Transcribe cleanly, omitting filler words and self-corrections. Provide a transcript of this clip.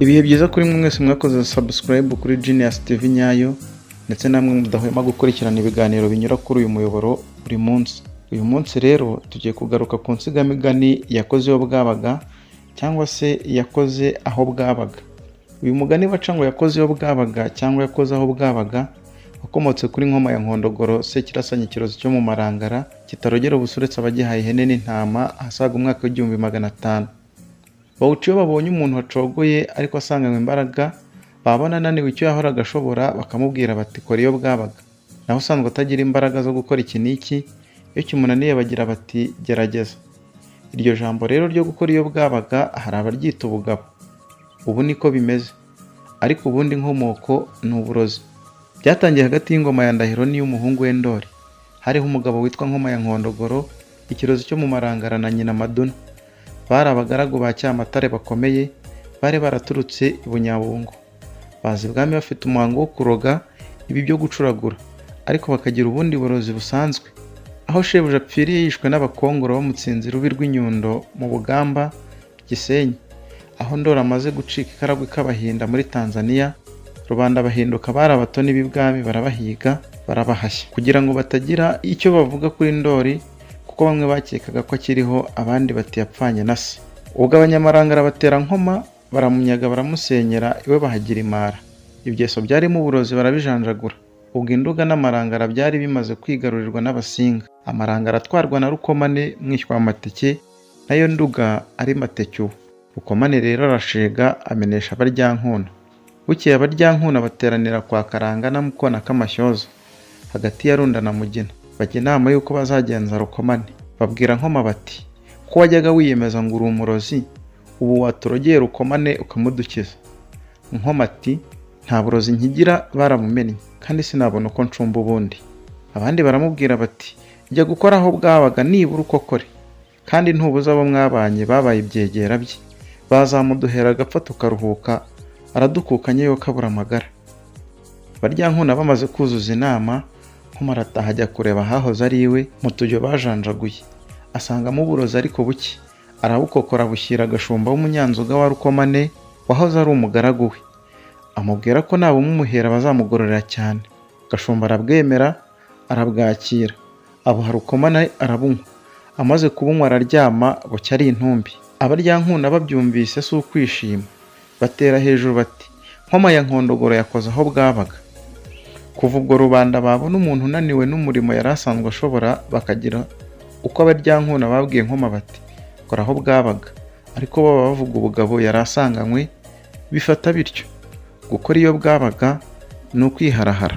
Ibihe byiza kuri mwe mwese mwakoze subscribe kuri Genius TV nyayo, ndetse namwe mudahwema gukurikirana ibiganiro binyura kuri uyu muyoboro buri munsi. Uyu munsi rero tugiye kugaruka ku nsigamigani yakoze iyo bwabaga, cyangwa se yakoze aho bwabaga. Uyu mugani baca ngo yakoze iyo bwabaga cyangwa yakoze aho bwabaga, wakomotse kuri Nkoma ya Nkondogoro, Sekirasanya ikirozi cyo mu Marangara kitarogera ubusa uretse abagihaye ihene n'intama, ahasaga umwaka w'1500. Bawuca iyo babonye umuntu wacogoye ariko asanganywe imbaraga, babona ananiwe icyo yahoraga ashobora, bakamubwira bati: "Kora iyo bwabaga." Naho usanzwe atagira imbaraga zo gukora iki n'iki, iyo kimunaniye bagira bati: "Gerageza." Iryo jambo rero ryo gukora iyo bwabaga hari abaryita ubugabo. Ubu niko bimeze, ariko ubundi inkomoko ni uburozi. Byatangiye hagati y'ingoma ya Ndahiro n'iy'umuhungu we Ndori. Hariho umugabo witwa Nkoma ya Nkondogoro, ikirozi cyo mu Marangara, na nyina Maduna. Bari abagaragu ba Cyamatare bakomeye, bari baraturutse i Bunyabungo. Baza ibwami bafite umuhango wo kuroga, ibi byo gucuragura, ariko bakagira ubundi burozi busanzwe. Aho shebuja apfiriye yishwe n'Abakongoro bamutsinze irubi rw'inyundo mu Bugamba, Gisenyi. Aho Ndori amaze gucika ikaragwe k'Abahinda muri Tanzania, rubanda bahinduka bari abatoni b'ibwami, barabahiga, barabahashya kugira ngo batagira icyo bavuga kuri Ndori, kuko bamwe bakekaga ko akiriho, abandi bati yapfanye na se. Ubwo Abanyamarangara batera Nkoma, baramunyaga, baramusenyera, iwe bahagira imara. Ibyeso byarimo uburozi barabijanjagura. Ubwo Induga n'Amarangara byari bimaze kwigarurirwa n'Abasinga. Amarangara atwarwa na Rukomane mwishywa wa Mateke, nayo Nduga ari Mateke ubu. Rukomane rero arashega, amenesha Abaryankuna. Bukeye Abaryankuna bateranira kwa Karanga na Mukona k'Amashyoza, hagati ya Runda na Mugina, bajya inama y'uko bazagenza Rukomane. Babwira Nkoma bati: "Ko wajyaga wiyemeza ngo uri umurozi, ubu waturogeye Rukomane ukamudukiza?" Nkoma ati: "Nta burozi nkigira, baramumennye, kandi sinabona uko ncumba ubundi." Abandi baramubwira bati: "Jya gukora aho bwabaga nibura ukokore, kandi ntubuze abo mwabanye babaye ibyegera bye, bazamuduhera agapfa tukaruhuka, aradukukanye yo kabura amagara." Baryankuna bamaze kuzuza inama, Nkoma arataha, ajya kureba ahahoze ari iwe mu tujyo bajanjaguye, asangamo uburozi ariko buke. Arabukokora, abushyira agashumba w'umunyanzoga wa Rukomane wahoze ari umugaragu we, amubwira ko nabumumuhera bazamugororera cyane. Gashumba arabwemera, arabwakira, abuha Rukomane, arabunywa. Amaze kubunywa araryama, bucya ari intumbi. Abaryankuna babyumvise si ukwishima, batera hejuru bati: "Nkoma ya Nkondogoro yakoze aho bwabaga." Kuva ubwo rubanda babona umuntu unaniwe n'umurimo yari asanzwe ashobora, bakagira uko Abaryankuna babwiye Nkoma bati: "Kora aho bwabaga", ariko baba bavuga ubugabo yari asanganywe. Bifata bityo, gukora iyo bwabaga ni ukwiharahara.